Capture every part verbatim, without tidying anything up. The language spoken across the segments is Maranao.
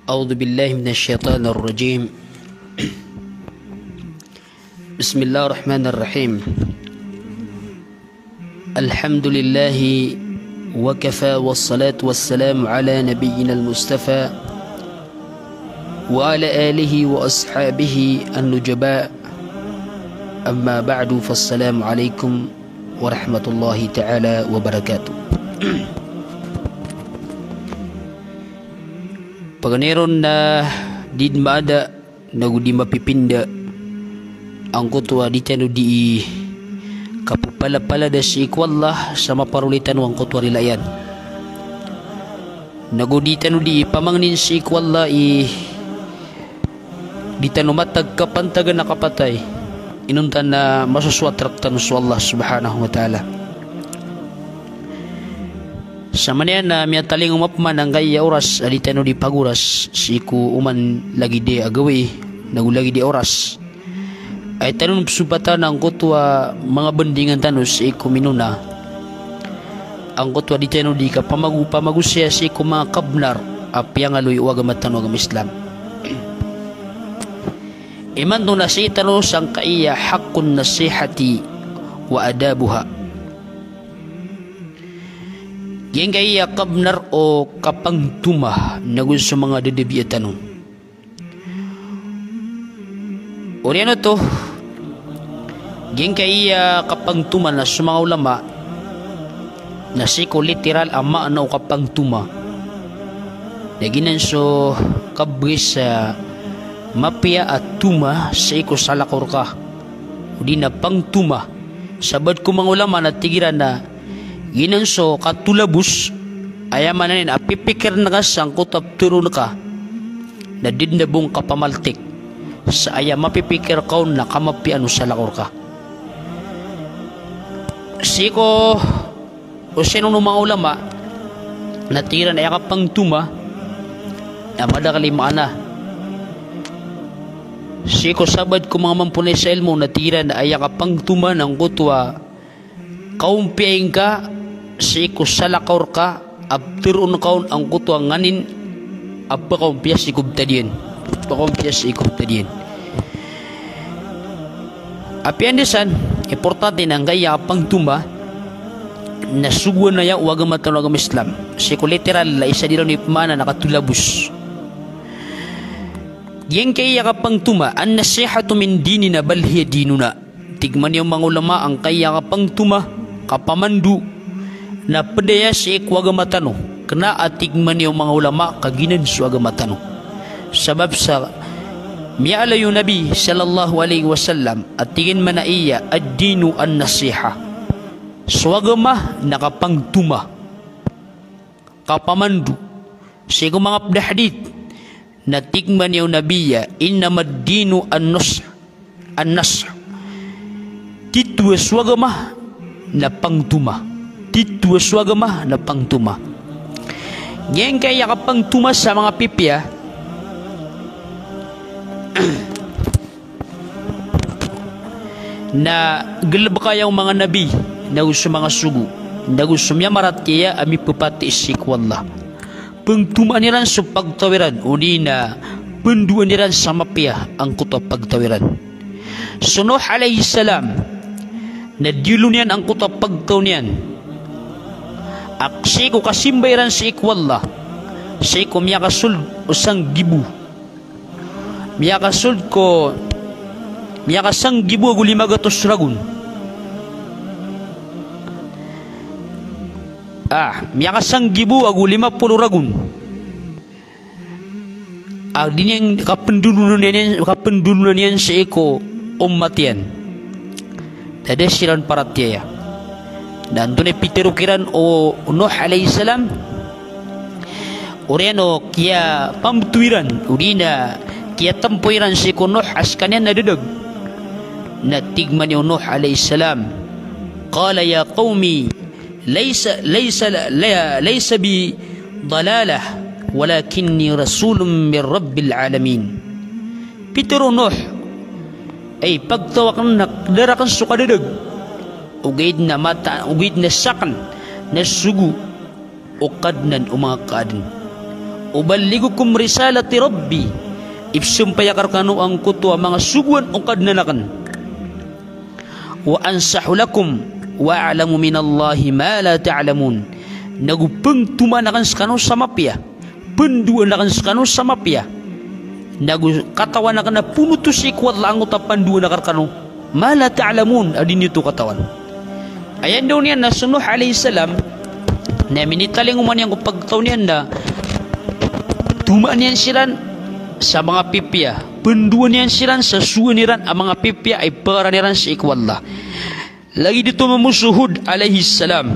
أعوذ بالله من الشيطان الرجيم. بسم الله الرحمن الرحيم. الحمد لله وكفى، والصلاة والسلام على نبينا المصطفى وعلى آله وأصحابه النجباء. أما بعد، فالسلام عليكم ورحمة الله تعالى وبركاته. Paganay ron na di maada nago di mapipinda angkoto a di tano di kapepalapalada sii ko Allah sa maparoli tano angkoto a rila iyan. Nago di tano di pamangnin sii ko Allah i di tano matag kapantagan a kapatay, inonta na masosoat rektano so Allah subhanahu wa ta'ala. Sa manaya na miyatalingoma pman angkaya oras a di tano di pagoras sii ko oman lagid i a gawii nago lagid i a oras. Ay tano psopatan angkoto a manga bandingan tano sii ko minona. Angkoto a di tano di kapamago-, pamagosaya sii ko manga kabnar a piyangaloy o agama tano a agama Islam. Imanto na sii tano sangkaya haqqun nasihati wa adabuha. Giyangkaya kabnar o kapangtoma nago so manga dadabiya tano. Oriyan oto, giyangkaya kapangtoma na so manga ulama na sii ko literal a maana o kapangtoma na giyanan so kabgay sa mapiya a toma sii ko salakaw rka. O di na pangtoma. Sabaad ko manga ulama na tig iran a giyanan so katolabos, aya maana niyan a pipikirn ka sangkoto a pteroon ka na di dn a bo ngka pamaltik sa aya mapipikir ka on na kamapiyaan o salakaw rka. Sii ko osayn o manga ulama na tig iran a aya kapangtoma na madakl i maana. Sii ko sabaad ko manga mamponay sa ilmo na tig iran a aya kapangtoma na angkoto a kaompiyai ngka sii ko salakaw rka a pteroon ka on angkoto a nganin a pakaompiya sii ko btad iyan. Pakaompiya sii ko btad iyan. Apiya anda san, importante na angkaya kapangtoma na sogoan aya o agama tano a agama Islam. Sii ko literal a isa di ron i pmaana na katolabos. Giyangkaya kapangtoma, an-nasihatu min dinina bal hiya dinuna. Tig man iyan o manga ulama, angkaya kapangtoma, kapamando, na pd aya sii ko agama tano. Kna a tig man iyan o manga ulama ka giyanan so agama tano. Sabap sa miyaaloy o Nabi sallallahu alaihi wasallam a tig iyan mambo a ad-dinu an-nasiha. So agama na kapangtoma, kapamando. Sii ko manga pd a hadith na tig man iyan o Nabi a, "Innamad dinu an-nusha." An-nusha. Titho a so agama na pangtoma. Titho a so agama na pangtoma. Giyangkaya kapangtoma sa manga pipiya na galbka aya o manga nabi, nago so manga sogo, nago so miyamaratiyaya a mipepati sii ko Allah. Pangtomaan iran so pagtaw iran, odi na pandoan iran sa mapiya angkoto a pagtaw iran. So Nuh alayhis salam, na diyolo niyan angkoto a pagtaw niyan. A sii ko kasimba iran sii ko Allah, sii ko miyakasold o sanggibo. Miyakasold ko, miyakasanggibo ago lima gatos ragon. Ah, miyakasanggibo ago lima polo ragon. A di niyan kapndolonan iyan, kapndolonan iyan sii ko ummat iyan. Da dn siran paratiyaya. Na antonaa i pitharo kiran o Nuh alayhis salam? Oriyan o kiyapamboto iran, odi na kiyatampo iran sii ko Nuh a skaniyan na dadag. Na tig man iyan o Nuh alayhis salam, qala ya qawmi, laysa, laysa, la-, laysa bi dalalah, walakinni rasulun min Rabbil alamin. Pitharo o Nuh, ay pagtaw akn na da rakn so kadadag. Ogaid na mata, ogaid na sakn na sogo o Kadnan o manga kaadn. Uballighukum risalati Rabbi. Ipsampay akn rkano angkoto a manga sogoan o Kadnan akn. Wa ansahu lakum wa a'lamu minallahi ma la ta'lamun. Nago pngtomaan akn skano sa mapiya. Pndoan akn skano sa mapiya. Nago katawan akn a pnoto sii ko Allah angkoto a pandoan akn rkano. Ma la ta'lamun, a di niyo oto katawan. Aya ndao niyan na so Nuh alayhis salam, na minitalingoma niyan ko pagtaw niyan na tomaan iyan siran sa manga pipiya. Pndoan iyan siran sa sogoan iran a manga pipiya a ipakaran iran sii ko Allah. Lagid oto mambo so Hud alayhis salam,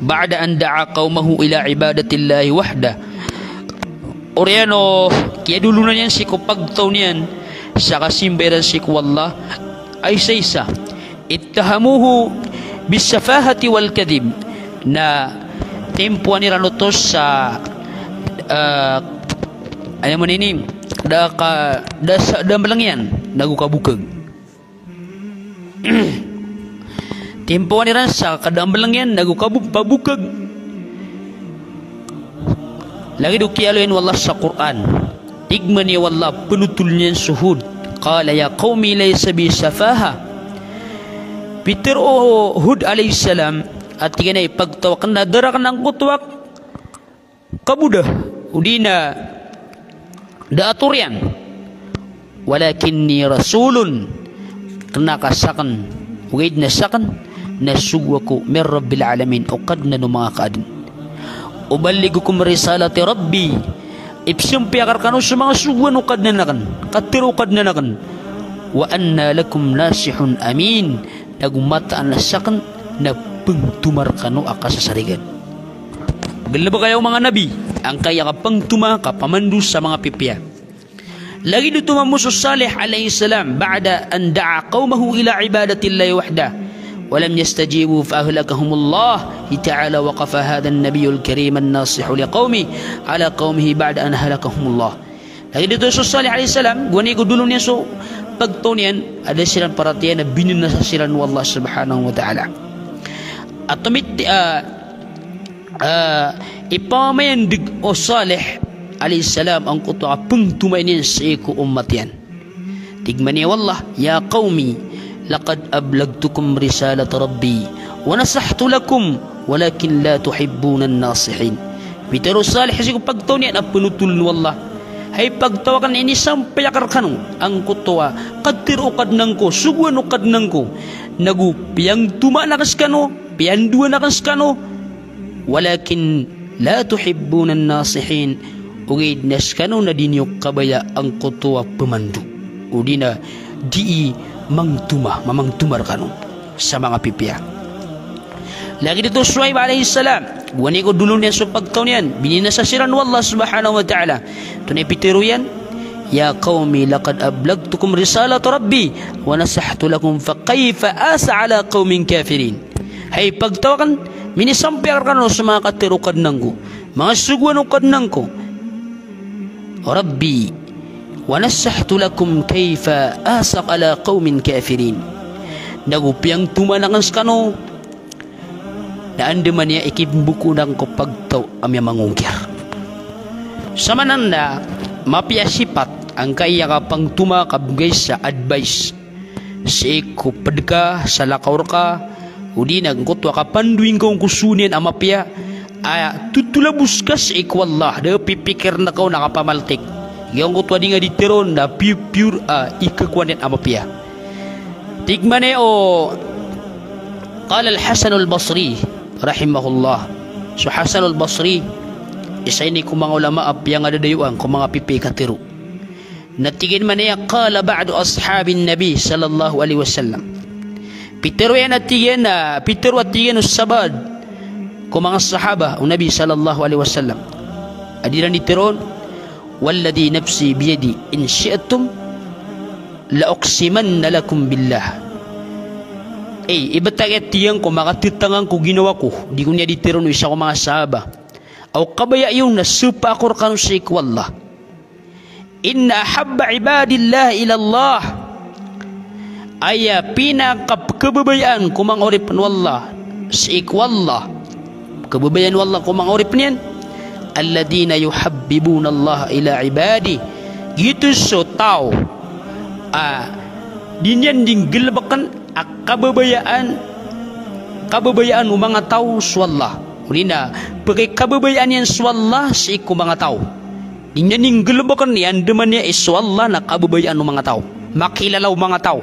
ba'da an da'a qawmahu ila ibadatillahi wahdah. Oriyan o kiyadolonan iyan sii ko pagtaw niyan sa kasimba iran sii ko Allah a isaisa. Ittahamuhu bis-safahati wal kadhib. Na timpoan iran oto sa, ah, aya man ini, da ka, da sa, da mlngiyan, nago kabokag. Timpoan iran sa kada a mlngiyan, nago kabo-, kabokag. Lagid o kiyaaloy o Allah sa Qur'an. Tig mambo o Allah, pnotol iyan so Hud. Qala ya qawmi laysa bi safaha. Pitharo o Hud alayhis salam, a tig iyan a ipagtaw akn na da rakn angkoto a kaboda, odi na da a toriyan. Walakinni rasulun, kna ka sakn, ogaid na sakn, na sogo ako, min Rabbil alamin, o Kadnan o manga kaadn. Uballighukum risalati Rabbi, ipsampay akn rkano so manga sogoan o Kadnan akn, katharo o Kadnan akn. Wa ana lakum nasihun amin, nago mataan a sakn na pngtoma rkano a kasasarigan. Galbk aya o manga nabi, angkaya kapngtoma, kapamando sa manga pipiya. Lagid oto mambo so Salih alayhis salam, ba'da an da'a qawmahu ila ibadatillahi wahdah, wa lam yastajibu fa ahlakahumullah, ta'ala wa qafa hadhan nabiyyul kariman nasihu liqawmihi ala qawmihi ba'da an ahlakahumullah. Lagid oto so Salih alayhis salam, gowani ko dolo niyan so pagtaw niyan, a da siran paratiyaya na bininasa siran o Allah subhanahu wa ta'ala. Atomit, ah, ah, ipamamayandg o Salih alayhis salam angkoto a pngtomaan iyan sii ko omat iyan. Tig mambo o Allah, ya qawmi, laqad ablaghtukum risalata Rabbi, wa nasahtu lakum, walakin la tuhibbunan nasihin. Pitharo o Salih sii ko pagtaw niyan a pnotol o Allah. Hay pagtaw akn, inisampay akn rkano angkoto a katharo o Kadnan ko, sogoan o Kadnan ko. Nago piyangtomaan akn skano, piyandoan akn skano. Walakin la tuhibbunan nasihin, ogaid na skano na di niyo kabaya angkoto a pamando. Odi na dii mangtoma, mamangtoma rkano sa manga pipiya. Lagid oto so Shuaib alayhis salam, gowani ko dolo niyan so pagtaw niyan, bininasa siran o Allah subhanahu wa ta'ala. Antonaa i pitharo iyan? Ya qawmi laqad ablaghtukum risalata Rabbi, wa nasahtu lakum, fa kayfa asa ala qawmin kafirin. Hay pagtaw akn, minisampay akn rkano so manga katharo o Kadnan ko, manga sogoan o Kadnan ko. Rabbi, wa nasahtu lakum kayfa asa ala qawmin kafirin. Nago piyangtomaan akn skano, na andamanaya i kimbokon akn ko pagtaw a miyamangongkir. Samananda, mapiya a sipat angkaya kapangtoma, kabgay sa advice sii ko pd ka, salakaw rka, odi na angkoto a kapandoing ka on ko sogoan iyan a mapiya, a totolabos ka sii ko Allah, da pipikirn ka on a kapamaltik. Giyangkoto a di nga di tharoon na pi-, pure a ikakowa niyan a mapiya. Tig mambo o, qala Al-Hasan Al-Basri, rahimahullah. So Hasan Al-Basri, isa ini ko manga ulama a piyangadadayoan ko manga pipiya i katharo. Na tig iyan mambo a qala ba'du ashabin Nabi sallallahu alaihi wasallam. Pitharo iyan a tig iyan a, pitharo a tig iyan o sabaad ko manga sahaba o Nabi sallallahu alaihi wasallam. A di iran di tharoon, "Walladhi nafsi biyadihi in shi'tum la uqsimanna lakum billah." Ay, ibt akn a tig iyan ko makatatangkang ko ginawa ko, di ko niyan di tharoon o isa ko manga sahaba. Aw kabaya iyo na sapa ako rkano sii ko Allah. Inna ahabba ibadillahi ilallah. Aya pinakapkhababayaan ko manga oripn o Allah sii ko Allah, pkhababayaan o Allah ko manga oripn iyan, Alladhina yuhabbibunallaha ila ibadih. Giyoto so taw a di niyan di nggalbkn a kababayaan, kababayaan o manga taw so Allah. Odi na pkikababayaan iyan so Allah sii ko manga taw. Di niyan di nggalbkn, iyandaman iyan i so Allah na kababayaan o manga taw. Makilala o manga taw.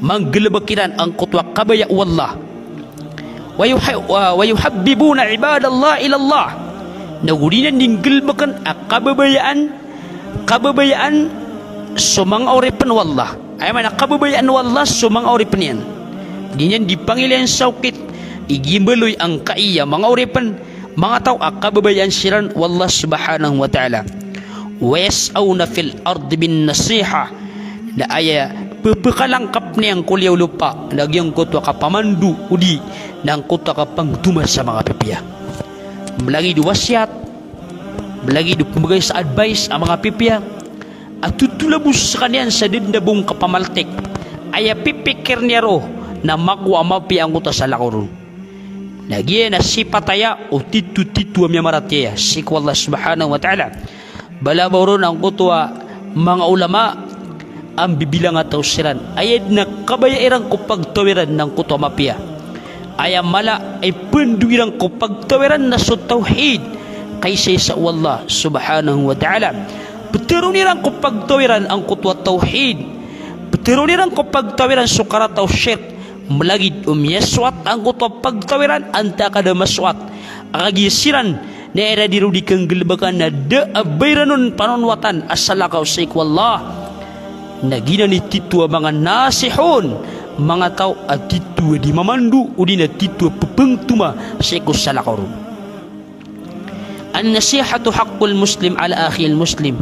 Manggalbk iran angkoto a kabaya o Allah. Wa yuha-, wa, wa yuhabbibuna ibadallah ilallah. Na go di niyan di nggalbkn a kababayaan, kababayaan so manga oripn o Allah. Aya maana kababayaan o Allah so manga oripn iyan. Di niyan di pangilaya sa okit i gimbaloy angkai a manga oripn, manga taw a kababayaan siran o Allah subhanahu wa ta'ala. Wa yas'awna fil ardi bin nasihah. Na aya pphkalangkap niyan ko liyawaw lopa na giyangkoto a kapamando odi na angkoto a kapangtoma sa manga pipiya. Mlagid o wasiyat, mlagid o pmbgay sa advice a manga pipiya a totolabos skaniyan sa da dn a ba on kapamaltik. Aya pipikirn iyan roo na makowa a mapiya angkoto a salakaw ron. Na giya na sipat aya o titotito a miyamaratiyaya sii ko Allah subhanahu wa ta'ala. Balabaw ron angkoto a manga ulama a mbibilang a taw siran, aya dn a kabaya iran ko pagtaw iran na angkoto a mapiya. Aya mala a ipndo iran ko pagtaw iran na so tawhid, kaisaisa o Allah subhanahu wa ta'ala. Ptharoon iran ko pagtaw iran angkoto a tawhid. Ptharoon iran ko pagtaw iran so karata o shirk. Mlagid o miyasoat angkoto a pagtaw iran antaa ka da masoat. A kagiya siran na iran di roo di kanggalbka na da a ba iran on panonowatan a salakaw sii ko Allah. Na giyanan i tito a manga nasihun, manga taw a tito a di mamando odi na tito a ppangtoma sii ko salakaw ron. An-nasihatu haqqul muslim ala akhihil muslim.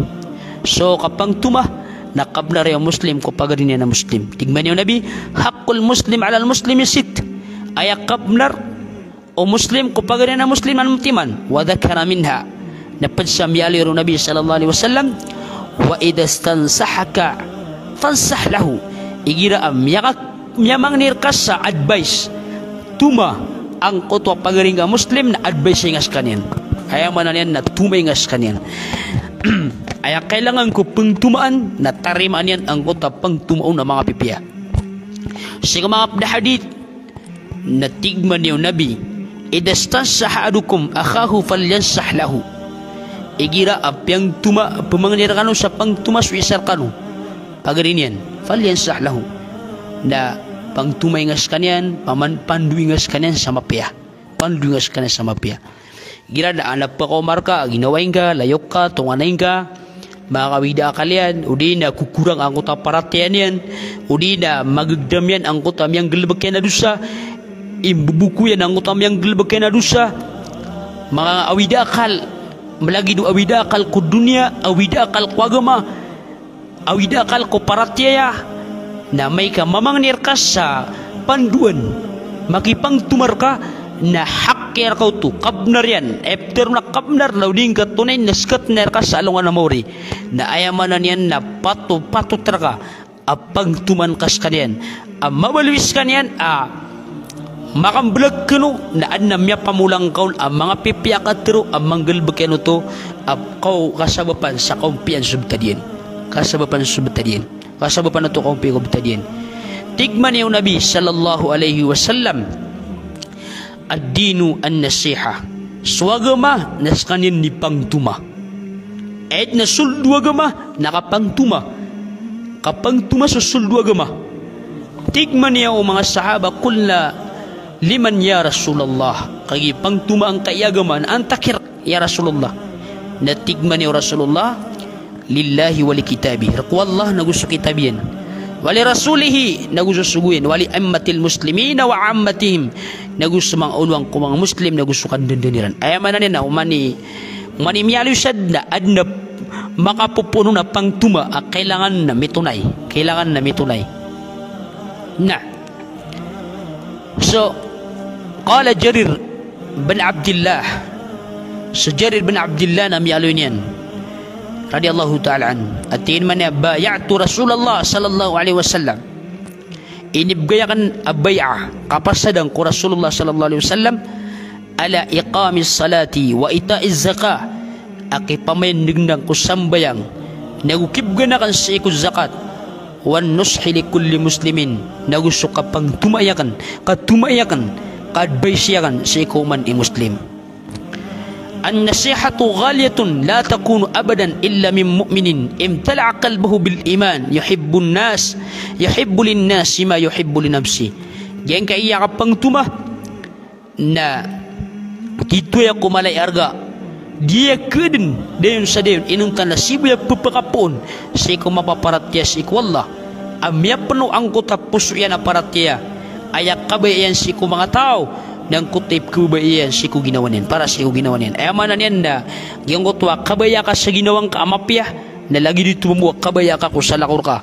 So kapangtoma na kabnar o Muslim ko pagari niyan a Muslim. Tig man iyan o Nabi, haqqul muslim alal muslimi sitt. Aya kabnar o Muslim ko pagari niyan a Muslim na antonaa man. Wa dhakara minha. Na pd sa miyaaloy ron o Nabi sallallahu alaihi wasallam, wa idha stansahaka fansah lahu. Igira a miyaka miyamangni rka sa advice, toma angkoto a pagari ngka a Muslim na advice nga skaniyan. Aya maana niyan na toma nga skaniyan. Aya kailangan ko pangtomaan na tarimaan iyan angkoto a pangtoma on a manga pipiya. Sii ko manga pd a hadith na tig man iyan o Nabi, idha stansaha ahadukum akhahu falyansah lahu. Igira a piyangtoma, pmangni rkano sa pangtoma so isa rkano pagari niyan, falyansah lahu. Na pangtomai nga skaniyan, paman-, pandowi nga skaniyan sa mapiya. Pandowi nga skaniyan sa mapiya. Igira na a pkaoma rka, ginawai ngka, layok ka, tonganay ngka, makakawida akal iyan, odi na kokorang angkoto a paratiyaya niyan, odi na magagdam iyan angkoto a miyanggalbk iyan a dosa, imboboko iyan angkoto a miyanggalbk iyan a dosa, makakawida akal, mlagid o awida akal ko doniya, awida akal ko agama, awida akal ko paratiyaya, na amay ka mamangni rka sa pandoan, makipangtoma rka, na hak iyan rka oto, kabnar iyan, iptero na kabnar, na o di ngka tonayn na skatnay rka sa alongan a maori. Na aya maana niyan na pato-, patot rka a pangtomaan ka skaniyan a mabaloy skaniyan a makamblag kano na adn a miyapamolang ka on a manga pipiya a katero a manggalbk iyan oto a kaw-, kasabapan sa kaompiyan so btad iyan. Kasabapan so btad iyan. Kasabapan oto kaompiya ko btad iyan. Tig man iyan o Nabi sallallahu alaihi wasallam, ad-dinu an-nasiha. So agama na skaniyan i pangtoma. Aya dn a sold o agama na kapangtoma. Kapangtoma so sold o agama. Tig man iyan o manga sahaba, qulna liman ya Rasulullah. Kagiya pangtoma angkai a agama na antaa ki rk ya Rasulullah. Na tig man iyan o Rasulullah, lillahi wa li kitabih. Rk o Allah nago so kitab iyan. Wa li rasulihi nago so sogo iyan. Wa li aimmatil muslimina wa ammatihim. Nago so manga olowan ko manga Muslim nago so kandandan iran. Aya maana niyan na oman i, oman i miyaaloy sa dn a adn a makapopoon on a pangtoma a kailangan na mitonay. Kailangan na mitonay. Na. So, qala Jarir bin Abdillah. So Jarir bin Abdillah na miyaaloy niyan, radiyallahu ta'ala anhu. A tig iyan man iyan, bay'tu Rasulullah sallallahu alaihi wasallam. Inibgay akn a bay'ah, kapasadan ko Rasulullah sallallahu alaihi wasallam, ala iqamis salati wa ita'iz zakah. a kipamaindg na ko sambayang, nago kibgan akn sii ko zakat, wan nushi li kulli muslimin, nago so kapangtomaay akn, katomaay akn, ka-advice akn sii ko oman i Muslim. An-nasihatu ghaliyatun la takunu abadan illa min mu'minin imtala'a qalbuhu bil iman, yuhibbun nas, yuhibbu lin nasi ma yuhibbu li nafsi. Giyangkaya kapangtoma na titho aya ko mala i arga. Di aya kdn, dayon sa dayon, inonta na sii bo aya pphakapoon sii ko mapaparatiyaya sii ko Allah a miyapno angkoto a poso iyan a paratiyaya. Aya kabaya iyan sii ko manga taw, na angkoto i pkhababaya iyan sii ko ginawa niyan, para sii ko ginawa niyan. Aya maana niyan na giyangkoto a kabaya ka sa ginawa ngka a mapiya, na lagid oto mambo a kabaya ka ko salakaw rka.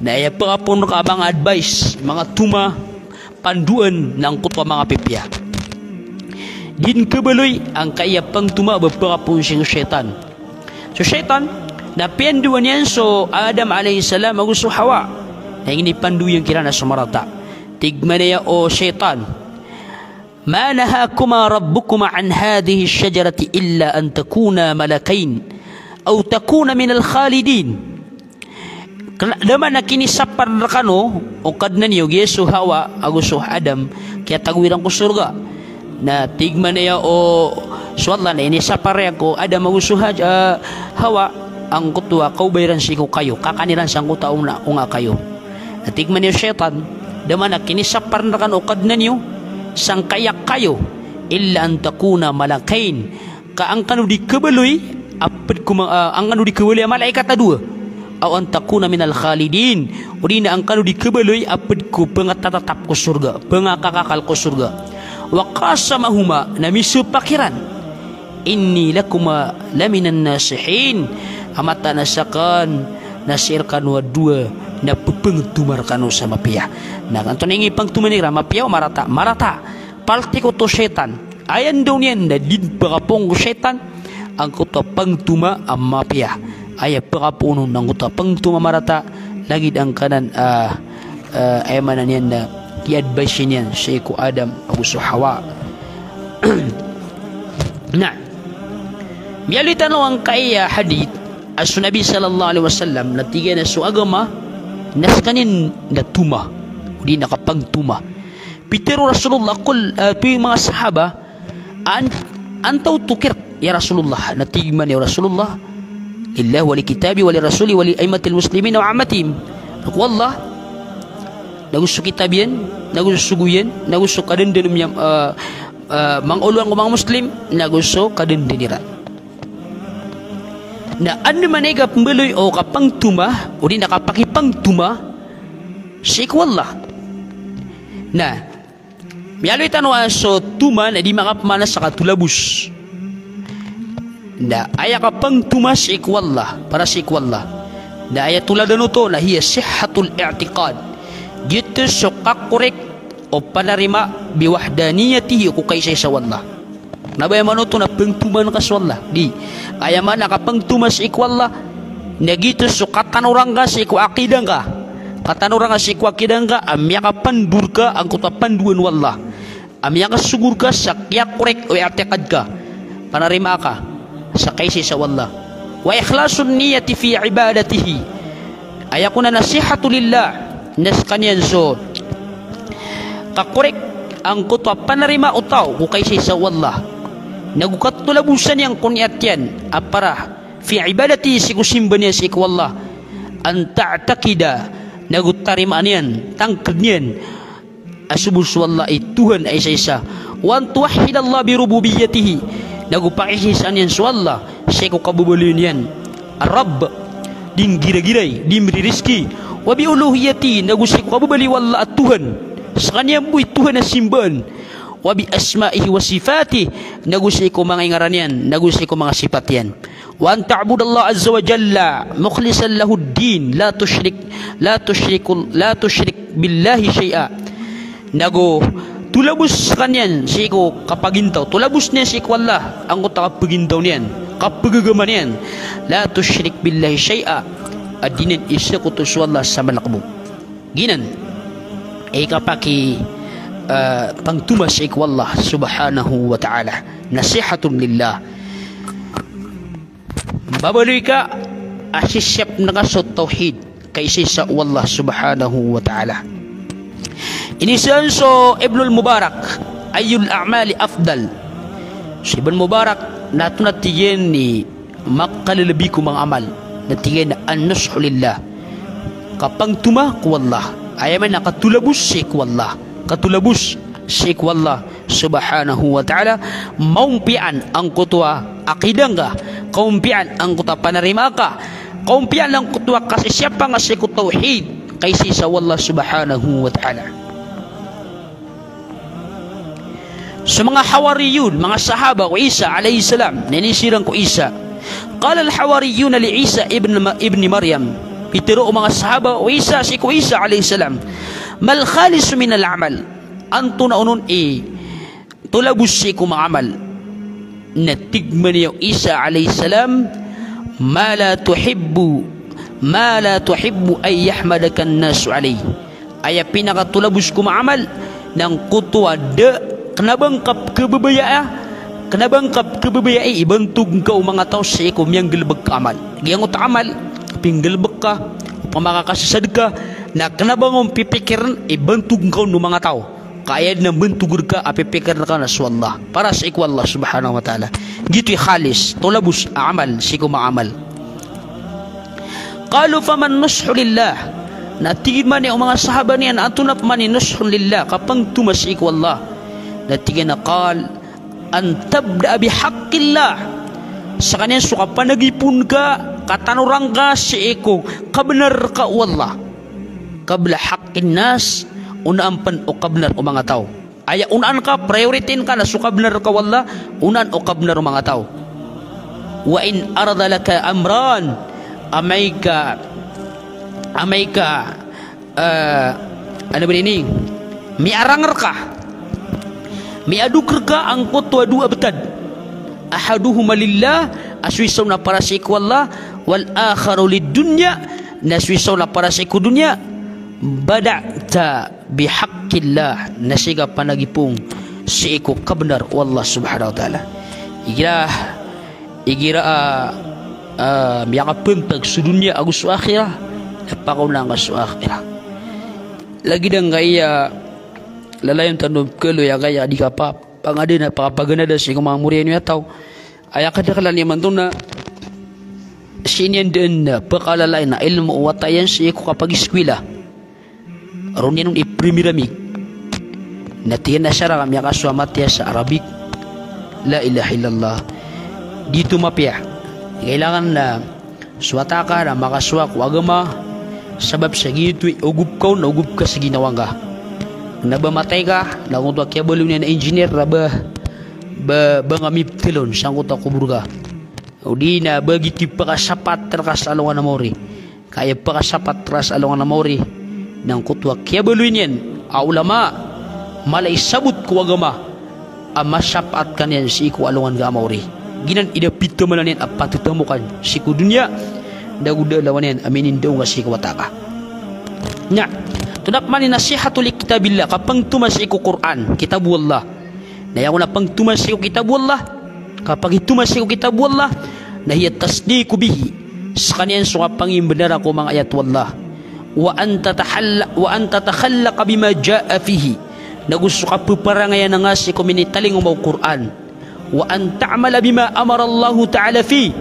Na aya pkapoon rka a manga advice, manga toma, pandoan, na angkoto a manga pipiya. Di dn kabaloy angkaya pangtoma a ba pkapoon sii ko shaytan. So shaytan, na piyandoan iyan so Adam alayhis salam ago so Hawa. Na inipandoa iyan kiran a so marata. Tig mambo aya o shaytan, "Ma nahakuma rabbukuma an hadhihi shajarati illa an takuna malakayn aw takuna minal khalidin." Kna-, da man a kinisapar rkano o Kadnan iyo giya so Hawa ago so Adam, kiyatago iran ko sorga. Na tig mambo aya o so Allah na inisapar iyan ko Adam ago so Haj-, ah, Hawa, angkoto a kaoba iran sii ko kayo, kakan iran sangkoto a onga, onga kayo. Na tig mambo aya o shaytan, da man a kinisapar rkano o Kadnan iyo sangkaya kayo, illa an takuna malakayn, ka an kano di kabaloy a pd ko ma-, ah, an kano di kabaloy a malaikat a dowa. Aw an takuna minal khalidin, odi na an kano di kabaloy a pd ko pngatatatap ko sorga, pngakakakal ko sorga. Wa qasamahuma, na misopak iran, "Inni lakuma laminan nasihin." A mataan a sakn na sii rkano a dowa na pphangtoma rkano sa mapiya. Na antonaa i pangtoma iran, mapiya o marata? Marata. Paltik oto shaytan. Aya ndao niyan na di dn pkapoon ko shaytan angkoto a pangtoma a mapiya. Aya pkapoon on angkoto a pangtoma a marata, lagid angkanan, ah, ah, aya maana niyan na ki-advice iyan sii ko Adam ago so Hawa. Na miyaaloy tano angkaya hadith a so Nabi sallallahu alaihi wasallam na tig iyan a so agama na skaniyan na toma, odi na kapangtoma. Pitharo o Rasulullah, kul, ah, tig o manga sahaba, an-, anta oto kiran, ya Rasulullah? Na tig mambo aya o Rasulullah, "Lillah wa li kitabi wa li rasuli wa li aimmatil muslimin wa ammatihim." Na ko Allah, nago so kitab iyan, nago so sogo iyan, nago so kadandan o miyam-, ah, ah, manga olowan ko manga Muslim, nago so kadandan iran. Na andamanaya i kapmbaloy o kapangtoma, odi na kapakipangtoma sii ko Allah. Na miyaaloy tano a so toma na di makapmaana sa katolabos. Na aya kapangtoma sii ko Allah, para sii ko Allah, na aya toladan oto na hiya sihhatul i'tiqad. Giyoto so kakorek o panarima, bi wahdaniyatihi, ko kaisaisa o Allah. Na ba aya maana oto na pangtomaan ka so Allah? Di. Aya maana a kapangtoma sii ko Allah na giyoto so katanoran ka sii ko aqidah ngka. Katanoran ka sii ko aqidah ngka a miyakapandor ka angkoto a pandoan o Allah, a miyakasogor ka sa kiyakorek o i'tiqad ka, panarima ka sa kaisaisa o Allah. Wa ikhlasun niyyati fi ibadatihi. Aya kon a nasihatu lillah, na skaniyan so kakorek angkoto a panarima o taw ko kaisaisa o Allah, nago katolabosan iyan ko niyat iyan a para fi ibadatihi, sii ko simba niyan sii ko Allah, an ta'taqida, nago tarimaan iyan, tangkdn iyan a so bo so Allah i Tohan a isaisa. Wa an tuwahhidallaha bi rububiyyatihi, nago pakaisaisaan iyan so Allah sii ko kababaloy niyan a Rabb, di nggiragiray, di mririzki. Wa bi uluhiyyatihi, nago sii ko kababaloy o Allah a Tohan, skaniyan bo i Tohan a simbaan. Wa bi asma'ihi wa sifatih, nago sii ko manga ingaran iyan, nago sii ko manga sipat iyan. Wa an ta'budallaha azza wa jalla mukhlisan lahud din, la tushrik, la tushrikul, la tushrik billahi shay'a. Nago tolabos skaniyan sii ko kapagintaw, tolabos niyan sii ko Allah angkoto a kapagintaw niyan, kapagagama niyan. La tushrik billahi shay'a, a di niyan isakoto so Allah sa malakbo. Giyanan i kapaki, eh, pangtoma sii ko Allah subhanahu wa ta'ala. Nasihatun lillah. Babaloy ka a sisiyapn ka so tawhid, kaisaisa o Allah subhanahu wa ta'ala. Iniza on so Ibnul Mubarak, "Ayyul a'mali afdal?" So Ibn Mubarak na antonaa, tig iyan, i makalalabi ko manga amal. Na tig iyan a an-nushu lillah. Kapangtoma ko Allah. Aya maana na katolabos sii ko Allah. Katolabos sii ko Allah subhanahu wa ta'ala. Maompiyaan angkoto a akida ngka. Kaompiyaan angkoto a panarima ka. Kaompiyaan angkoto a kasisiyapa ngka sii ko tawhid, kaisaisa o Allah subhanahu wa ta'ala. So manga hawariyun, manga sahaba o Isa alayhis salam, na inisii ran ko Isa. Qala al-hawariyuna li Isa ibn Ma-, ibn Maryam. Pitharo o manga sahaba o Isa sii ko Isa alayhis salam, "Mal khalisu minal amal?" Antonaa onon i tolabos sii ko manga amal? Na tig man iyan o Isa alayhis salam, "Ma la tuhibbu, ma la tuhibbu an yahmadaka an-nasu alayh." Aya pinakatolabos ko manga amal na angkoto a da kna ba ngka pkhababayaa, kna ba ngka pkhababayai i bantog ngka o manga taw sii ko miyanggalbk a amal. Giyangkoto a amal, pinggalbk ka, opama ka kasasadka, na kna ba ngka on pipikirn i bantog ngka on o manga taw. Ka aya dn a bantog rka a pipikirn ka na so Allah. Para sii ko Allah subhanahu wa ta'ala. Giyoto i khalis, tolabos a amal sii ko manga amal. Qalu faman nushu lillah? Na tig man iyan o manga sahaba niyan, antonaa pman i nushun lillah, kapangtoma sii ko Allah? Na tig iyan a qal, an tabda'a bihaqqillah. Skaniyan so kapanagipoon ka, katanoran ka sii ko kabnar rka o Allah. Qabla haqqin nas, onaan pn o kabnar o manga taw. Aya onaan ka, priority-n ka na so kabnar rka o Allah, onaan o kabnar o manga taw. Wa in arada laka amran, amay ka, amay ka, eh, ano ba ini? Miarang rka, miadok rka angkoto a dowa btad. Ahaduhuma lillah, a so isa on na para sii ko Allah, wal akharu lid dunya, na so isa on na para sii ko dunya. Bada'ta bihaqqillah, na sii ka panagipong sii ko kabnar o Allah subhanahu wa ta'ala. Igira, igira a, a, miyakapantag so doniya ago so akhirah, na pakaonaan ka so akhirah. Lagid angkaya lalayon tano pkhaaloy angkaya di kapapangadn a pakapaganada sii ko manga moriyan o taw. Aya kadaklan imanto na sii niyan dn pkhalalain a ilmo o wata iyan sii ko kapagiskwila. Roo niyan on i primeira mig. Na tig iyan a siya raka miyakasowa matiya sa Arabic. La ilaha illallah. Di oto mapiya. Kailangan na so wata ka na makasowa ko agama. Sabap sa giyoto i ogop ka on na ogop ka sa ginawa ngka. Na ba matay ka, na angkoto a kiyabaloy niyan a engineer na ba, ba, ba nga mibtl on sangkoto a kobor ka. O di na ba giyoto i pkasapat rka sa alongan a maori. Ka aya pkasapat rka sa alongan a maori na angkoto a kiyabaloy niyan a ulama, mala i sabot ko agama, a masapaat ka niyan sii ko alongan ka a maori. Giyanan i da pithamalan iyan a pathatamokan sii ko doniya, da go da lawan iyan a minindaong ka sii ko wata ka. Na antonaa pman i nasihatu li kitabillah, kapangtoma sii ko Qur'an, kitabullah. Na aya kon a pangtoma sii ko kitabullah, kapagitoma sii ko kitabullah, na hiya tasdiqu bihi, skaniyan so kapangimbnara ko manga ayat o Allah. Wa an tatahalla-, wa an tatakhallaqa bima jaa fihi, nago so kapparangayan angka sii ko minitalingoma o Qur'an. Wa an ta'mala bima amara Allahu ta'ala fihi,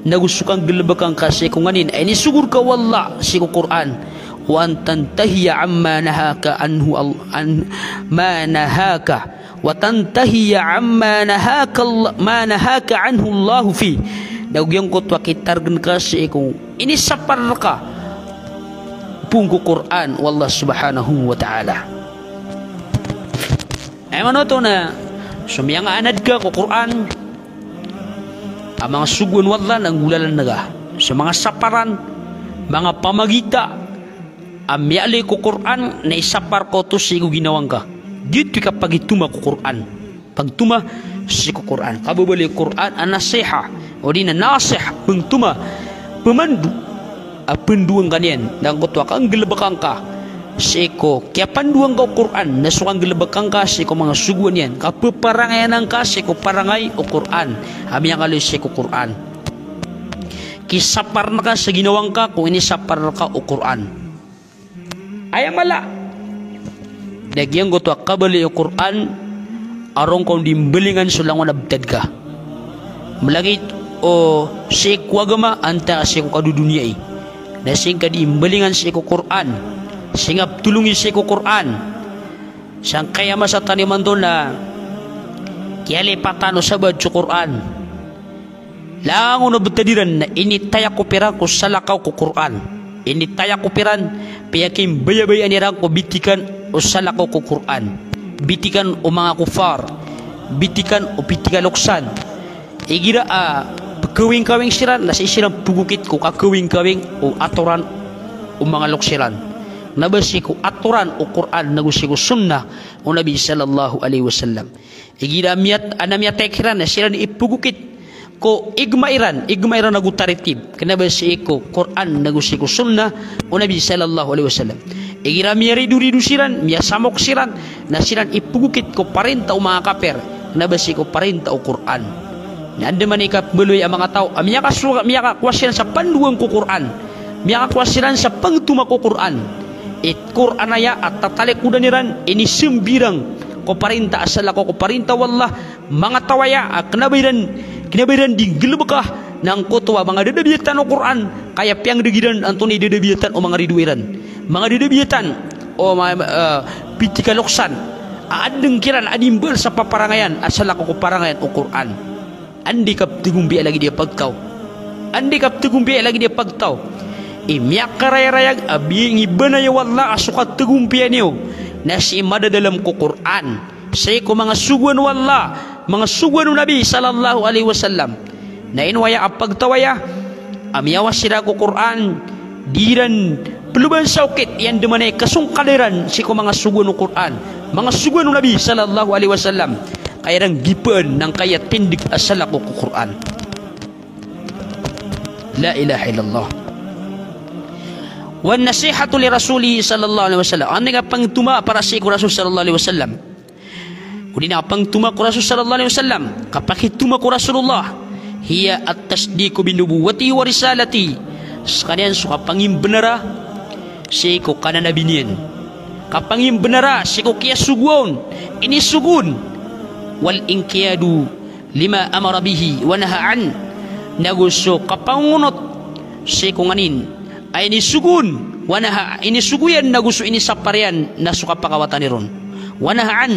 nago so kanggalbka ngka sii ko nganin a inisogo rka o Allah sii ko Qur'an. Wa an tantahiya amma nahaka anhu al-, an-, ma nahaka, wa tantahiya amma nahaka Allah, ma nahaka anhu Allahu fihi. Nago giyangkoto a kitargn ka sii ko inisapar rka poon ko Qur'an o Allah subhanahu wa ta'ala. Aya maana oto na so miyangaanad ka ko Qur'an a manga sogoan o Allah na nggolalan ka. So manga saparan, manga pamagita a miyaaloy ko Qur'an na isapar ka oto sii ko ginawa ngka. Giyoto i kapagitoma ko Qur'an. Pagtoma sii ko Qur'an. Kababaloy o Qur'an a nasiha. O di na nasih, pagtoma, pamando a pandoan ka niyan, na angkoto a kanggalbka ngka sii ko kiyapandoan ka o Qur'an, na so kanggalbka ngka sii ko manga sogoan iyan, kapaparangayan angka sii ko parangay o Qur'an a miyangaaloy sii ko Qur'an. kisapar ngka sa ginawa ngka ko inisapar rka o Qur'an. Aya mala. Na giyangkoto a kabaloy o Qur'an a roo ngka on di mbalingan so langon a btad ka. Mlagid o sii ko agama antaa sii ko kadodoniyai. Na sii ngka di mbalingan sii ko Qur'an. Sii ngka ptolongi sii ko Qur'an. Sangkaya masa tano imanto na kiyalipatan o sabaad so Qur'an. Langon o btad iran na initayakop iran ko salakaw ko Qur'an. Initayakop iran, piyakimbayabayaan iran ko bitikan o salakaw ko Qur'an. Bitikan o manga kuffar. Bitikan o pitikaloksan. Igira a pkawingkawing siran, na sii siran pgokit ko kakawingkawing o atoran o manga loks iran. Kna ba sii ko atoran o Qur'an nago sii ko sunnah o Nabi sallallahu alaihi wasallam. Igira miyat-, a na miyatay kiran na siran ipgokit ko igma iran, igma iran ago tartib. Kna ba sii ko Qur'an nago sii ko sunnah o Nabi sallallahu alaihi wasallam. Igira miyaridorido siran, miyasamok siran, na siran ipgokit ko parinta o manga kapir. Kna ba sii ko parinta o Qur'an. Na andamanaya i kapmbaloy a manga taw a miyakaso-, miyakakowa siran sa pandoan ko Qur'an. Miyakakowa siran sa pangtoma ko Qur'an. I Qur'an aya a tatalikodan iran, inismbirang ko parinta a salakaw ko parinta o Allah, manga taw aya a kna ba iran, kna ba iran di nggalbka, na angkoto a manga dadabiyatan o Qur'an, ka aya piyangdg iran antonaa i dadabiyatan o manga ridoay iran. Manga dadabiyatan o ma-, eh, pitikaloksan, a adn kiran a di mbal sa paparangayan a salakaw ko parangayan o Qur'an. Anda i kaptgombiya lagid iyan a pagtaw. Anda i kaptgombiya lagid iyan a pagtaw. I miyakarayarayag a biyangibnaya o Allah a so katgombiyaan iyo na sii madadalam ko Qur'an, sii ko manga sogoan o Allah, manga sogoan o Nabi sallallahu alaihi wasallam. Na ino aya a pagtaw aya a miyawas iran ko Qur'an, di iran ploban sa okit i andamanaya i kasongkada iran sii ko manga sogoan o Qur'an, manga sogoan o Nabi sallallahu alaihi wasallam. Ka aya iran gipaan na angkaya tindg a salakaw ko Qur'an. La ilaha illallah. Wan nasihatu li Rasulihi sallallahu alaihi wasallam. Anda i kapangtoma para sii ko Rasul sallallahu alaihi wasallam. Odi na kapangtoma ko Rasul sallallahu alaihi wasallam, kapakitoma ko Rasulullah, hiya at-tasdiqu bi nubuwwatihi wa risalatihi. Skaniyan so kapangimbnara sii ko kananabi niyan. Kapangimbnara sii ko kiyasogoa on, inisogo on. Wal inqiyadu lima amara bihi wa naha an. Nago so kapangongonot sii ko nganin a inisogo on, wa naha, inisogo iyan, nago so inisapar iyan na so kapakawatani ron. Wa naha an.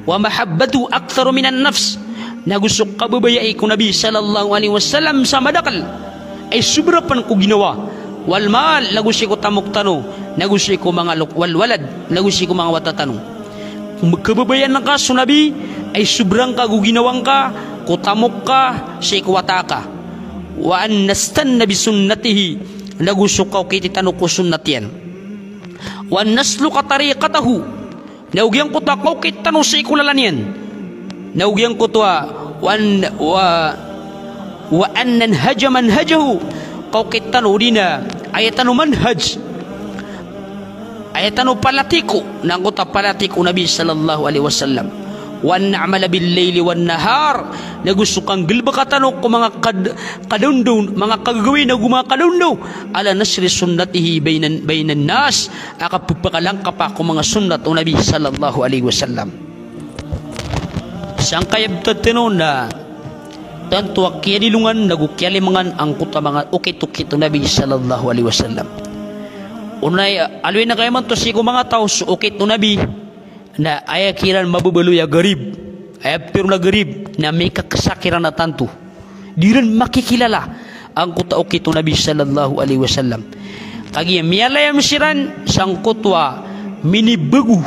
Wa mahabbatuhu aktharu minan nafs. Nago so kababayai ko Nabi sallallahu alaihi wasallam sa madakl a isobra pn ko ginawa. Wal mal, nago sii ko tamok tano, nago sii ko manga lok-, wal walad, nago sii ko manga wata tano. Kababayaan ka so Nabi a isobra ngka go ginawa ngka, ko tamok ka, sii ko wata ka. Wa an nastanna bi sunnatihi, nago so kaokiti tano ko sunnat iyan. Wa an nasluka tariqatahu, nago giyangkoto a kaokit tano sii ko lalan iyan. Nago giyangkoto a, wa an, wa, wa an nanhaja manhajahu, kaokit tano odi na aya tano manhaj. Aya tano palatiko, na angkoto a palatiko o Nabi sallallahu alaihi wasallam. Wa an na'mala bil laili wan nahar, nago so kanggalbka tano ko manga kad-, kadaondaw, manga kagagawii nago manga kadaondaw, ala nashri sunnatihi bainan, bainan nas, a kapphakalangkapa ko manga sunnat o Nabi sallallahu alaihi wasallam. Sangkaya btad tano na tanto a kiyanilongan nago kiyalimangan angkoto a manga okit-okit o Nabi sallallahu alaihi wasallam. Onay, aloy na kaya manto sii ko manga taw so okit o Nabi na aya kiran mababaloy a garib. Aya ptharoon a garib na mikaksa kiran a tanto. Di ran makikilala angkoto a okit o Nabi sallallahu alaihi wasallam. Kagiya miyalayam siran sangkoto a minibago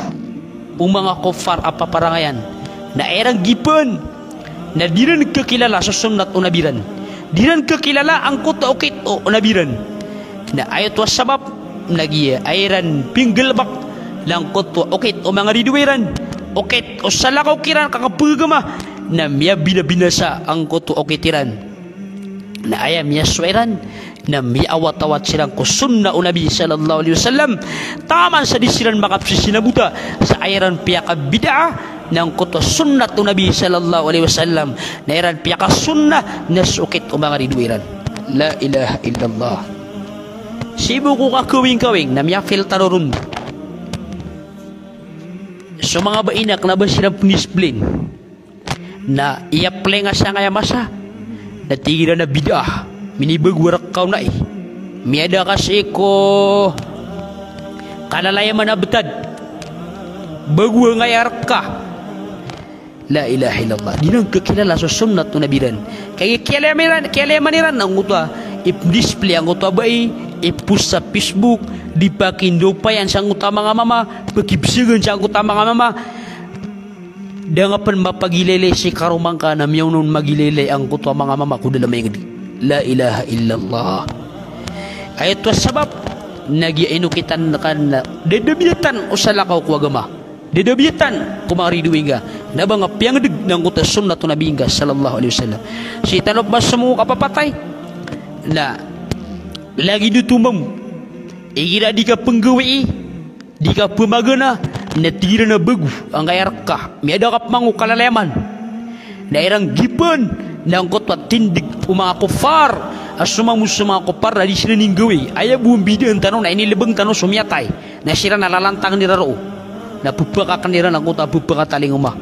o manga kuffar a paparangayan. Na aya iran gipaan na di ran kakilala so sunnat o Nabi ran. Di ran kakilala angkoto a okit o Nabi ran. Na aya oto a sabap na giya aya iran pinggalbk na angkoto a okit o manga ridoay ran, okit o salakaw kiran ka kapagagama, na miyabinabinasa angkoto a okit iran. Na aya miyasowa iran na miyaawatawat siran ko sunnah o Nabi sallallahu alaihi wasallam. Taman sa di siran makapsisinabota sa aya iran piyakabid'ah na angkoto a sunnat o Nabi sallallahu alaihi wasallam, na aya iran piyakasunnah na so okit o manga ridoay ran. La ilaha illallah. Sii bo ko kakawingkawing na miyafilter ron so manga bai na kna ba siran pndisiplin. Na aya plenga sangkaya masa na tig iran a bid'ah. Minibago a rka o nai. Miyada ka sii ko kalalayaman a btad. Bago angkaya rka. La ilaha illallah. Di ran kakilala so sunnat o Nabi ran. Kagiya kiyalayaman iran, kiyalayaman iran angkoto a ipndisplay angkoto a bai, ipost sa Facebook, di pakindopayan sangkoto a manga mama, pakibsagan sangkoto a manga mama. Da nga pn mapagilaylay si karoma ngka na miyaona on magilaylay angkoto a manga mama ko da a lamay ngd. La ilaha illallah. Aya oto a sabap na giya inokitan kan na da da biyatan o salakaw ko agama. Da da biyatan ko manga ridoay ngka. Na ba nga piyangdg na angkoto a sunnat o Nabi ngka sallallahu alaihi wasallam. Sii tano pman so manga kapapatay na lagid oto mambo. Igira di ka pnggawii, di ka pmagana, na tig iran a bago angkaya rka. Miyada ka pman ko kalalayaman. Na iran gipan na angkoto a tindg o manga kuffar a somamo so manga kuffar na di siran inggawii. Aya bo a mbidaan tano na inilbng tano so miyatay na siran a lalantangn iran roo. Na pphakakn iran angkoto a pphakatalingoma.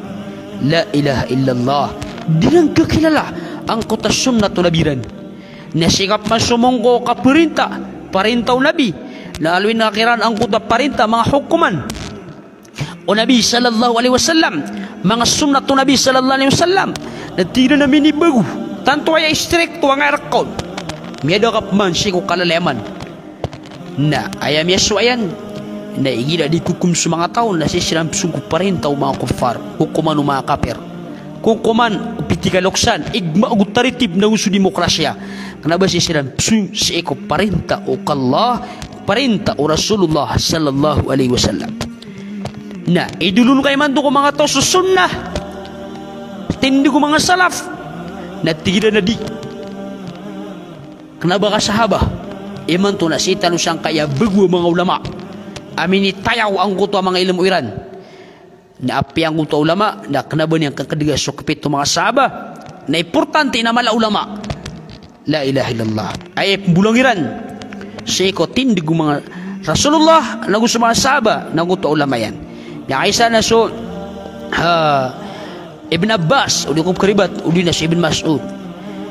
La ilaha illallah. Di ran kakilala angkoto a sunnat o Nabi ran. Na sii ka pman so manga kaparinta, parinta o Nabi. Na aloyn ka kiran angkoto a parinta, manga hokoman o Nabi sallallahu alaihi wasallam, manga sunnat o Nabi sallallahu alaihi wasallam. Na tig iran a minibago. Tanto aya istrikto angkaya rka on. Miyada ka pman sii ko kalalayaman. Na aya miyasowa iyan na igira di kokom so manga taw na sii siran pzong ko parinta o manga kuffar, kokoman o manga kapir. Kokoman o pitikaloksan, igma ago taritib na go so demokrasiya. Kna ba sii siran pzong sii ko parinta o Allah, parinta o Rasulullah sallallahu alaihi wasallam. Na idolon ka imanto ko manga taw so sunnah, tindg o manga salaf, na tig iran a di. Kna ba kasahaba, imanto na sii tano sangkaya bago a manga ulama a minitayaw angkoto a manga ilmo iran. Na apiya angkoto a ulama na kna ba niyan kakdga so kapit o manga sahaba. Na importante na mala a ulama. La ilaha illallah. Aya ipmbolang iran sii ko tindg o manga Rasulullah na go so manga sahaba na angkoto a ulama iyan. Na aya isa na so, ha, Ibn Abbas, o di ko pkharibat, odi na so Ibn Mas'ud.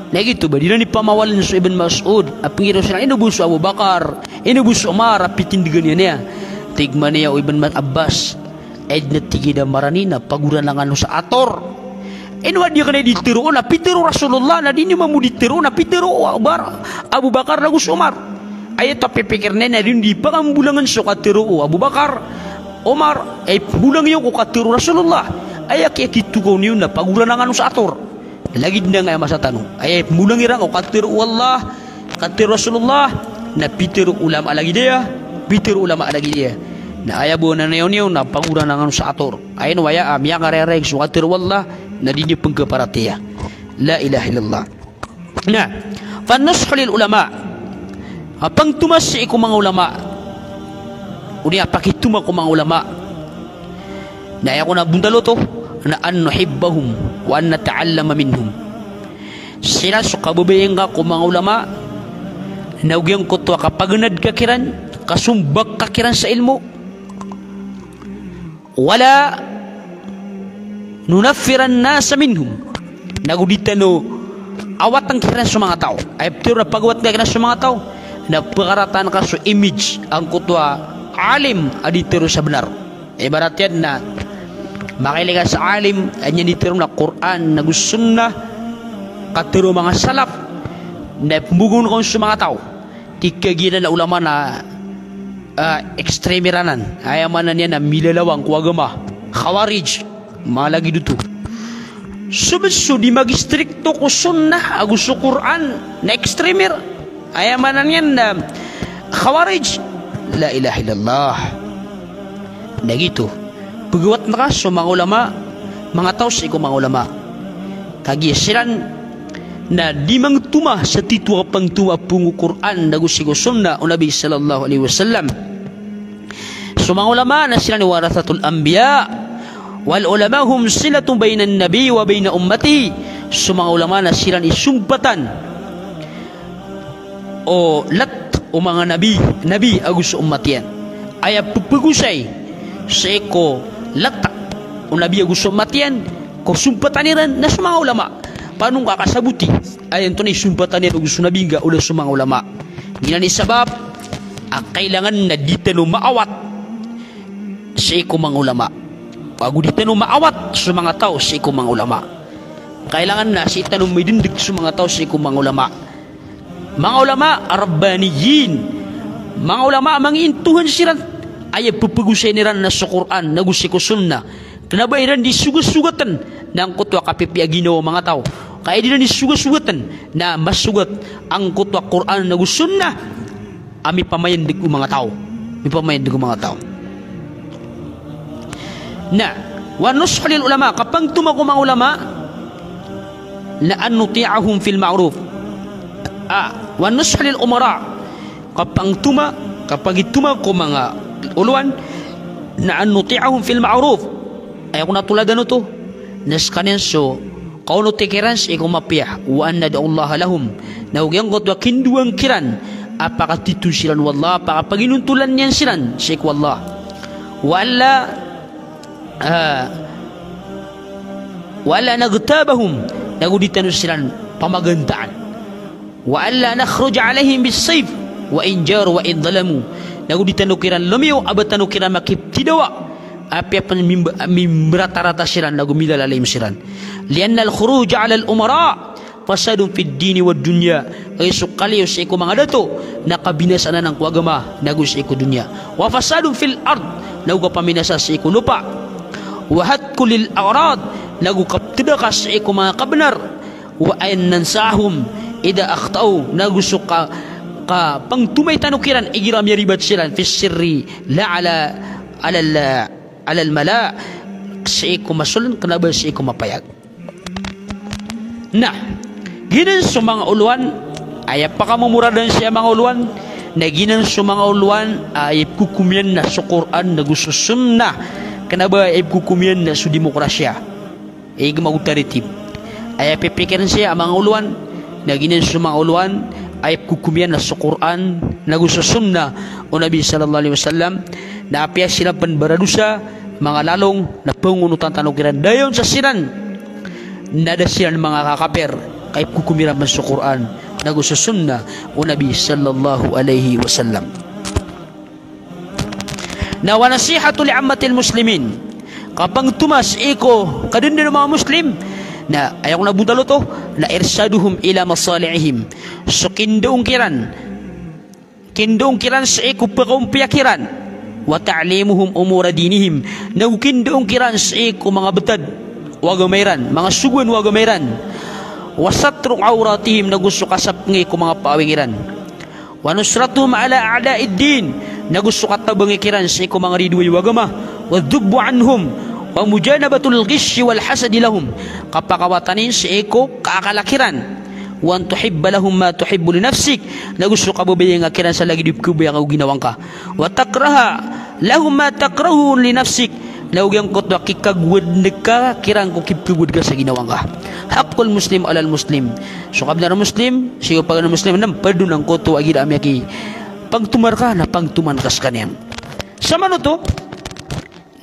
Na giyoto ba, di iran ipamawaln so Ibn Mas'ud a pnggiraw siran, ino bo so Abu Bakar, ino bo so Umar a pitindgan iyan iyan. Tig man iyan o Ibn Ma-, Abbas, aya dn a tig iyan a marani na pagoranangan o sa ator. Ino a di akn aya di tharoon a pitharo o Rasulullah, na di niyo mambo di tharoon a pitharo o Abu Bakar na go so Umar. Aya oto a pipikirn iyan na di niyo di pakambolangn so katharo o Abu Bakar, Umar, aya ipmbolang iyo ko katharo o Rasulullah. Aya kiyakitokaw niyo na pagoranangan o sa ator. Lagid na angkaya masa tano. Aya ipmbolang iran ko katharo o Allah, katharo o Rasulullah, na pitharo o ulama lagid aya, pitharo o ulama lagid aya. Na aya bo a nanayaw niyo na pagoranangan o sa ator. Aya ino aya a miyakarayaray so katharo o Allah, na di niyo pngkaparatiyaya. La ilaha illallah. Na, fan-nushu lil ulama. A pangtoma sii ko manga ulama. Odi a pakitoma ko manga ulama. Na aya kon a bontal oto, na an nuhibbahum wa an nata'allama minhum. Siran so kababayai ngka ko manga ulama, na giyangkoto a kapaganad ka kiran, kasombak ka kiran sa ilmo. Wala nunaffiran nasa minhum. Na go di tano awatan kiran so manga taw. Aya pitharo na pagawat ka kiran so manga taw na pakarataan ka so image angkoto a alim a di tharo sa bnar. Ibarat iyan na makailay ka sa alim a niyan di tharo na Qur'an na go sunnah, katharo o manga salaf, na pmbogawn ka on so manga taw. Tig ka giyanan a ulama na, ah, extremir anan. Aya maana niyan na milalawang ko agama. Khawarij. Mala giyoto. So bes so di magistrikto ko sunnah ago so Qur'an na extremir. Aya maana niyan na Khawarij. La ilaha illallah. Na giyoto. Pagawat na ka so manga ulama, manga taw sii ko manga ulama. Kagiya siran na di mangtoma sa tito a kapangtoma a phoon ko Qur'an na go sii ko sunnah o Nabi sallallahu alaihi wasallam. So manga ulama na siran i warathatul anbiya, wal ulama hum silatun bainan nabi wa baina ummati. So manga ulama na siran i sombatan o lata o manga nabi, nabi ago so omat iyan. Aya pphagosay sii ko lata o nabi ago so omat iyan ko sompatan iran na so manga ulama. Paano ngka kasaboti aya antonaa i sompatan iran ago so nabi ngka o da so manga ulama? Giyanan i sabap a kailangan na di tano maawat sii ko manga ulama. Ago di tano maawat so manga taw sii ko manga ulama. Kailangan na sii tano midndg so manga taw sii ko manga ulama. Manga ulama rabbaniyin. Manga ulama a mangiintohan siran. Aya pphagosay iran na so Qur'an, nago sii ko sunnah. Kna ba iran di sogasogatn na angkoto a kapipiya ginawa o manga taw. Ka aya di iran di sogasogatn na masogat angkoto a Qur'an, nago sunnah. A mipamayndg o manga taw. Mipamayndg o manga taw. Na, wa nushah lil ulama, kapangtoma ko manga ulama, na an nuti'ahum fil ma'ruf. A, wa nushah lil umara, kapangtoma, kapangitoma ko manga olowan, na an nuti'ahum fil ma'ruf. Aya ko natoladan oto, na skaniyan so kaonoti kiran sii ko mapiya, wa an nad'ullaha lahum. Na o giyangkoto a kindoan kiran a pakatito siran o Allah, a pakapaginontolan iyan siran sii ko Allah. Wa alla, ah, wa alla naghtabahum, nago di tano siran pamagantaan. Wa alla nakhruja alaihim bis-sayf, wa in jaru wa in zalamu. Nago di tano kiran lomiyo, a ba tano kiran makiptidawa. Apiya pn mimb-, mimbratarata siran, nago milalalaim siran. Li'anna al-khuruja ala al-umara fasadun fid dini wad dunya. Aya so kaliyo sii ko manga dato na kabinasaan anan ko agama, nago sii ko doniya. Wa fasadun fil ard, nago kapaminasa sii ko lopa. Wa hatku lil a'rad, nago kaptdaka sii ko manga kabnar. Wa an nansahahum idha akhta'u, nago so ka, kapangtomay tano kiran igira miyaribat siran, fis sirri la ala, ala al, ala al mala, sii ko masoln, kna ba sii ko mapayag. Na, giyanan so manga olowan, aya pakamomoradan saya manga olowan, na giyanan so manga olowan, aya ipkhokhom iyan na so Qur'an, nago so sunnah, kna ba aya ipkhokhom iyan na so demokrasiya. Igma o taritib. Aya pipikiran saya a manga olowan, na giyanan so manga olowan, aya ipkhokhom iyan na so Qur'an, nago so sunnah o Nabi sallallahu alaihi wasallam, na apiya siran pn baradosa, manga lalong, na pangonotan tano kiran, dayon sa siran, na da siran manga kakapir, ka ipkhokhom iran pn so Qur'an, nago so sunnah o Nabi sallallahu alaihi wasallam. Na wa nasihatu li ammatil muslimin. Kapangtoma sii ko kadndn o manga Muslim. Na aya ko nabontal oto, na irshaduhum ila masalihihim. So kindoon kiran. Kindoon kiran sii ko pkaompiya kiran. Wa ta'limuhum umura dinihim. Nago kindoon kiran sii ko manga btad o agama iran, manga sogoan o agama iran. Wa satru awratihim, nago so kasapngi ko manga paawing iran. Wa nusratuhum ala a'da'id din, nago so katabangi kiran sii ko manga ridoay o agama. Wa dhubbu anhum, wa mujanabatul ghishi wal hasadi lahum, kapakawatani sii ko kaakala kiran. Wa an tuhibba lahum ma tuhibbu li nafsik, nago so kababayai ngka kiran sa lagid o ipkhababayai ngka ko ginawa ngka. Wa takraha lahum ma takrahu li nafsik, nago giyangkoto a kikagowad ngka kiran ko kipkhagowad ka sa ginawa ngka. Haqqul muslim alal muslim. So kabnar o Muslim sii ko paganay a Muslim, na pd on angkoto a igira a miyakipangtoma rka na pangtoman ka skaniyan. Samanoto,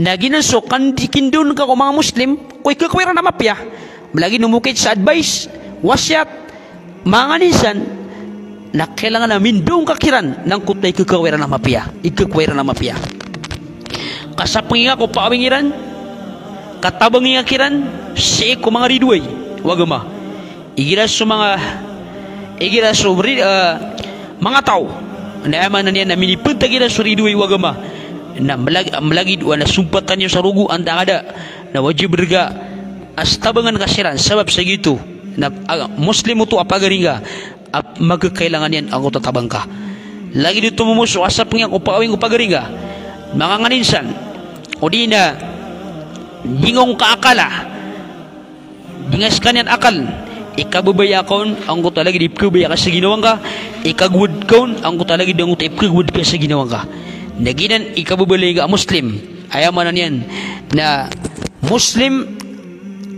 na giyanan so kandi kindoon ka ko manga Muslim ko ikakowai ran a mapiya. Mlagid o mokit sa advice, wasiyat, manga nganin san, na kailangan a mindoon ka kiran na angkoto a ikakowai ran a mapiya, ikakowai ran a mapiya. Kasapngi ngka ko paawing iran, katabangi ngka kiran sii ko manga ridoay o agama. Igira so manga, igira so ri-, eh, manga taw na aya maana niyan na minipantag iran so ridoay o agama, na mlag-, mlagid o ana sompatan iyo sa rogo antaa ngka da, na wajib rka a stabangan ka siran, sabap sa giyoto na, ah, Muslim oto a pagari ngka a magkakailangan iyan angkoto a tabang ka. Lagid oto mambo so kasapngi ngka ko paawing ko pagari ngka, manga nganin san, odi na di ngka on kaakala, di ngka skaniyan akal, ikababaya ka on angkoto a lagid a ipkhababaya ka sa ginawa ngka, ikagowad ka on angkoto a lagid angkoto a ipkhagowad ka sa ginawa ngka. Na giyanan i kababalay ngka a Muslim. Aya maana niyan na Muslim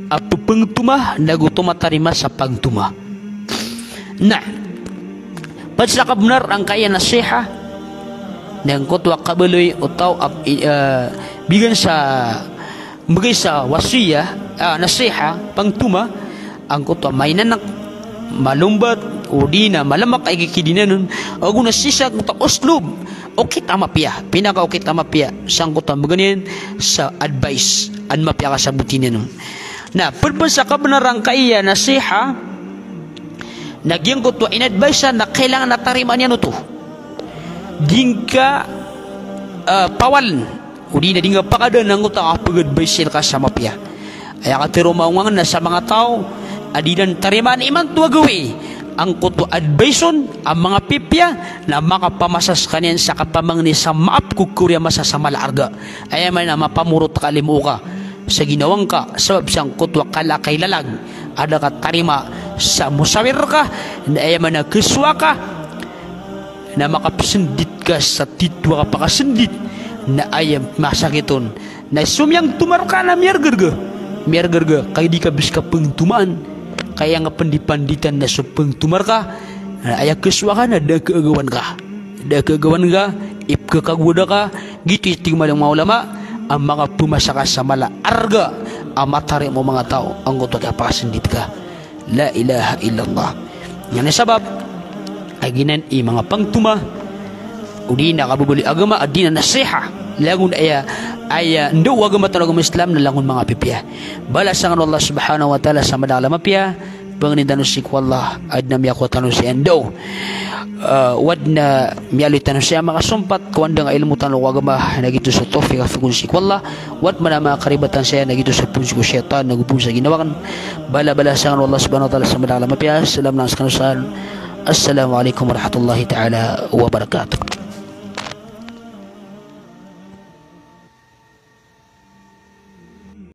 a ppangtoma nago tomatarima sa pangtoma. Na, Pd sa kabnar angkaya nasiha, na angkoto a kabaloy o taw a, eh, bigan sa, mbgay sa wasiya, ah, nasiha, pangtoma, angkoto a mainanak, malombat, odi na malamak a ikikidinanon, ago na sii sa angkoto a uslob, okit a mapiya, pinakaokit a mapiya, sangkoto a mbgan iyan sa advice, an mapiya ka saboti niyan on. Na, pd pn sa kabnar angkaya nasiha, na giyangkoto a in-advice-an na kailangan a tarimaan iyan oto. Di ngka, ah, pawaln, odi na di ngka pakadaan angkoto a kapag-advice-i rka sa mapiya. Aya katharo maongangn na sa manga taw a di dn tarimaan imanto a gawii angkoto a advice on a manga pipiya na makapamasa skaniyan sa kapamangni sa maap ko kori a masa sa mala a arga. Aya maana na mapamorot ka, limo ka sa ginawa ngka, sabap sangkoto a kala a kailalag a da ka tarima sa mosawir ka, na aya maana a khasowa ka, na makapsndit ka sa titho a kapakasndit, na aya masakit on na so miyangtoma rka na miyarga rka, miyarga rka, ka di ka bs kapangtomaan, ka aya ngka pn di panditan na so pangtoma rka, na aya khasowa ka na da a khaagawan ka, da a khaagawan ka, ipkhakagowada ka, giyoto i tig o manga ulama a makapmasa ka sa mala a arga a matarima o manga taw angkoto a kiyapakasndit ka. La ilaha illallah. Giyanan i sabap a giyanan i manga pangtoma, odi na kababaloy a agama, a di na nasiha. Langon aya, aya ndao o agama tano a agama Islam na langon manga pipiya. Balasan kano o Allah subhanahu wa ta'ala sa madakl a mapiya, pangnin tano sii ko Allah, adn a miyakowa tano sii a ndao. Ah, o adn a miyaaloy tano sii a makasompat ko andang a ilmo tano ko agama, na giyoto so tawfiq a pkon sii ko Allah. O adn man a manga karibatan saya na giyoto so pon sii ko shaytan, na go pon sa ginawa akn. Balabalasan kano o Allah subhanahu wa ta'ala sa madakl a mapiya. Salam na skano san. Assalamu alaikum warahmatullahi ta'ala wabarakatuh.